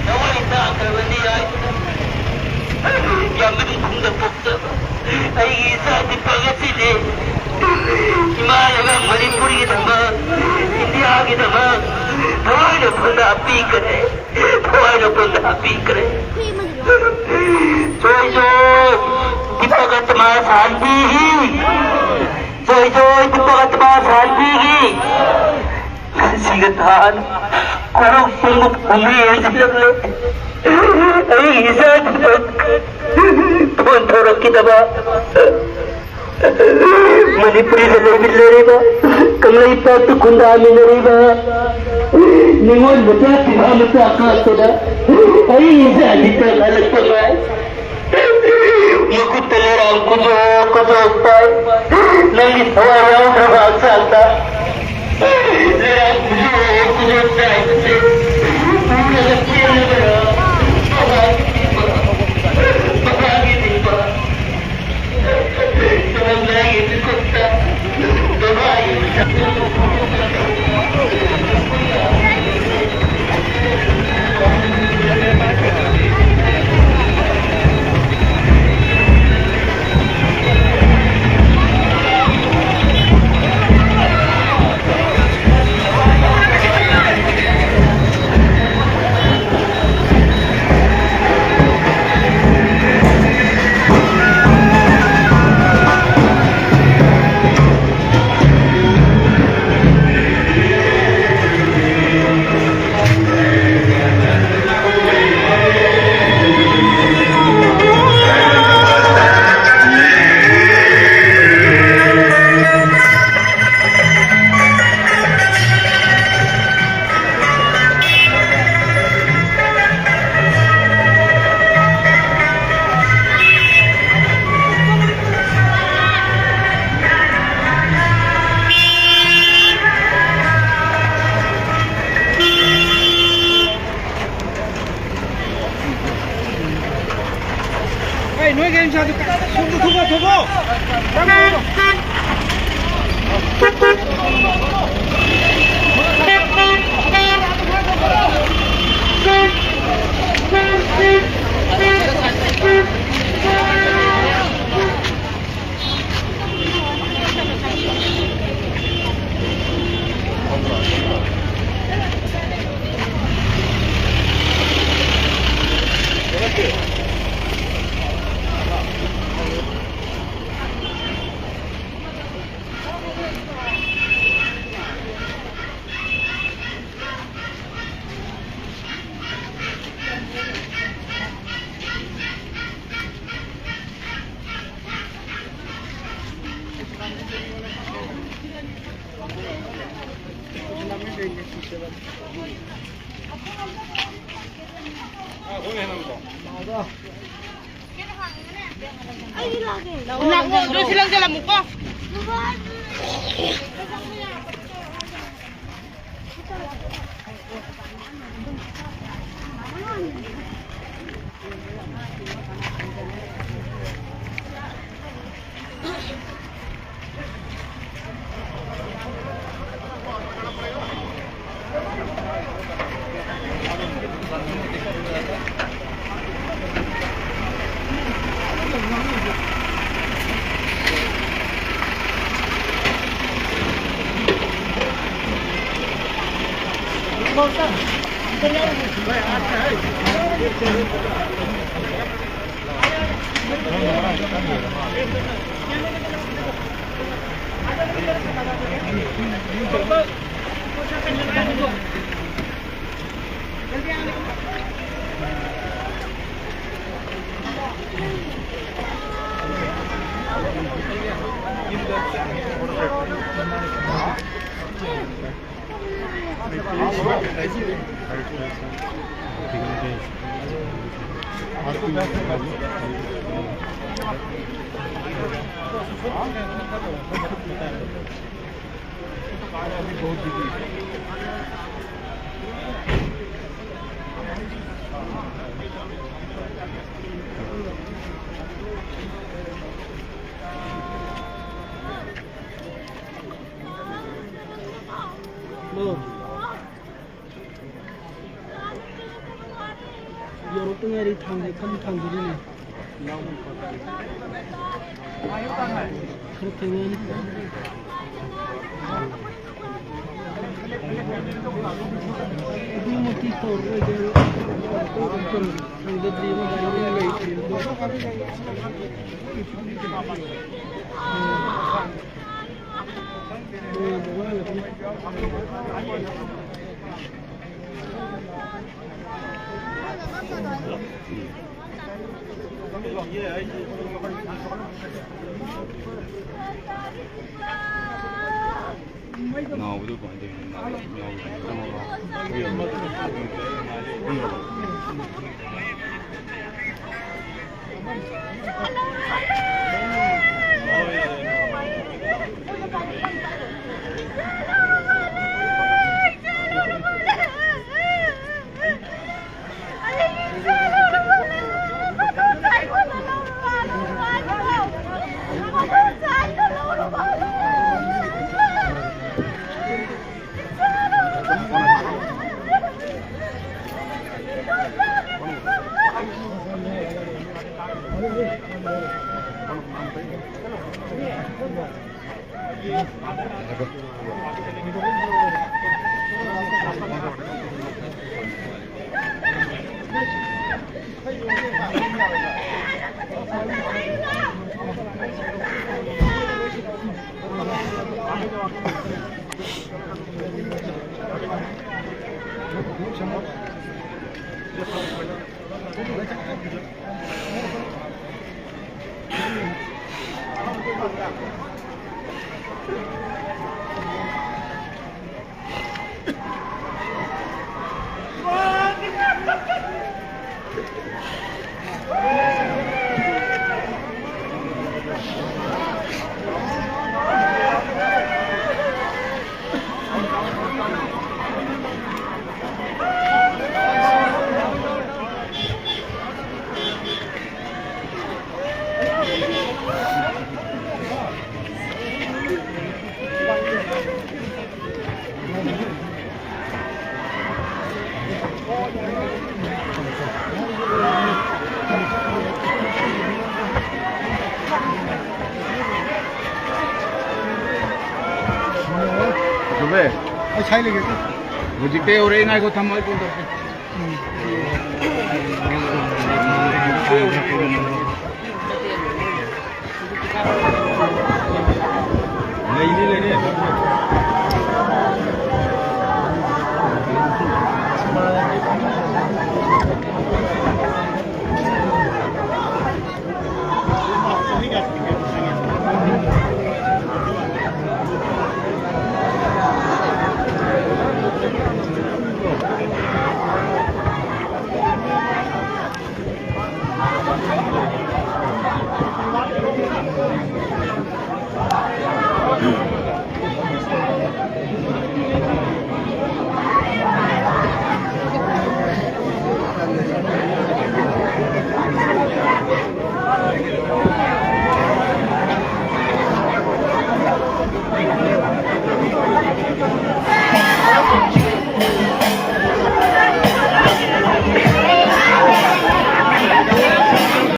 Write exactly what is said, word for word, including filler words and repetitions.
ꯊꯋꯥꯏ ꯇꯥꯈ꯭ꯔꯕꯅꯤ ꯍꯥꯏꯗꯨꯅ ꯌꯥꯝꯕꯨꯡ ꯈꯨꯟꯗ ꯄꯣꯛꯆꯕ ꯑꯩꯒꯤ ꯏꯆꯥ ꯗꯤꯄꯛ ꯑꯁꯤꯗꯤ ꯏꯃꯥ ꯂꯩꯕꯥꯛ ꯃꯅꯤꯄꯨꯔꯒꯤꯗꯃꯛ, ꯏꯟꯗꯤꯌꯥꯒꯤꯗꯃꯛ ꯊꯋꯥꯏꯅ ꯄꯨꯟꯅ ꯄꯤꯈ꯭ꯔꯦ, ꯊꯋꯥꯏꯅ ꯄꯨꯟꯅ ꯄꯤꯈ꯭ꯔꯦ꯫ ꯆꯣꯏ ꯆꯣꯏ ꯗꯤꯄꯛ ꯑꯥꯇꯃꯥ ꯁꯥꯟꯇꯤ ꯍꯤ꯫ ꯆꯣꯏ ꯆꯣꯏ ꯗꯤꯄꯛ ꯑꯥꯇꯃꯥ ꯁꯥꯟꯇꯤ ꯍꯤ꯫ ꯉꯁꯤꯒ ꯊꯥꯅ ꯀꯣꯔꯧ ꯁꯤꯡꯕꯨ ꯄꯨꯝꯃꯤ ꯑꯣꯏꯁꯤꯜꯂꯛꯂꯦ꯫ ꯑꯩꯒꯤ ꯏꯆꯥꯒꯤꯗꯃꯛ ꯐꯣꯟ ꯇꯧꯔꯛꯈꯤꯗꯕ, ꯃꯅꯤꯄꯨꯔꯤꯗ ꯂꯩꯃꯤꯟꯅꯔꯤꯕ, ꯀꯪꯂꯩꯄꯥꯛꯇ ꯈꯨꯟꯗꯥꯃꯤꯟꯅꯔꯤꯕ ꯅꯤꯉꯣꯜ ꯃꯆꯥ, ꯄꯤꯕꯥ ꯃꯆꯥ ꯀꯥꯞꯇꯅ ꯑꯩꯒꯤ ꯏꯆꯥꯒꯤ ꯀꯪꯍꯜꯂꯛꯄ ꯉꯥꯏ꯫ ꯃꯈꯨꯠꯇ ꯂꯩꯔꯥꯡ ꯈꯨꯖꯣꯞ ꯈꯨꯖꯣꯞ ꯄꯥꯏ꯫ ꯅꯪꯒꯤ ꯊꯋꯥꯏ ꯌꯥꯎꯗ꯭ꯔꯕ ꯍꯛꯆꯥꯡꯗ ꯂꯩꯔꯥꯡ ꯈꯨꯖꯣꯞ ꯈꯨꯖꯣꯞ ꯆꯥꯏꯕꯁꯦ ꯎꯔꯒ ꯄꯦꯜꯂꯕ꯭ꯔꯥ? ꯕꯕꯥꯒꯤ ꯄꯤꯕ, ꯕꯕꯥꯒꯤ ꯄꯤꯕ꯫ ꯇꯧꯔꯝꯗꯥꯏꯒꯤ ꯃꯤꯀꯨꯞꯇ ꯕꯕꯥꯒꯤ ꯄꯤꯕ꯫ ꯑꯩ ꯅꯣꯏ ꯒꯥꯔꯤ ꯃꯆꯥꯗꯨ ꯁꯣꯝꯗ ꯊꯣꯛꯑꯣ, ꯊꯣꯛꯑꯣ꯫ ꯆꯪꯉꯣ꯫ ꯂꯥꯛꯑꯣ, ꯂꯣꯏꯁꯤ ꯂꯪꯁꯤꯜꯂꯝꯃꯨꯀꯣ꯫ ꯌꯧꯔꯛꯇ ꯉꯥꯏꯔꯤ, ꯊꯥꯡꯁꯦ ꯀꯟꯅ ꯊꯥꯡꯗꯔꯤꯅꯦ꯫ ꯈꯔ ꯊꯦꯡꯅꯅꯤ꯫ ꯑꯗꯨꯃꯛꯇꯤ ꯇꯧꯔꯔꯣꯏꯗ꯫ ꯊꯥꯡꯗꯗ꯭ꯔꯤ꯫ ꯅꯥꯎꯕꯗꯨ ꯀꯃꯥꯏꯅ ꯇꯧꯔꯤꯅꯣ? ꯅꯥꯎꯕ ꯌꯥꯎꯕ꯭ꯔꯣ? ꯆꯨꯝꯃꯦ꯫ ꯑꯩ ꯁꯥꯏ ꯂꯩꯒꯦ꯫ ꯍꯧꯖꯤꯛꯇꯩ ꯍꯧꯔꯛꯑꯦ, ꯉꯥꯏꯈꯣ, ꯊꯝꯃꯣ, ꯑꯩ ꯀꯣꯜ ꯇꯧꯔꯛꯀꯦ꯫ ꯍꯥꯏꯔꯒ ꯀꯩꯅꯣ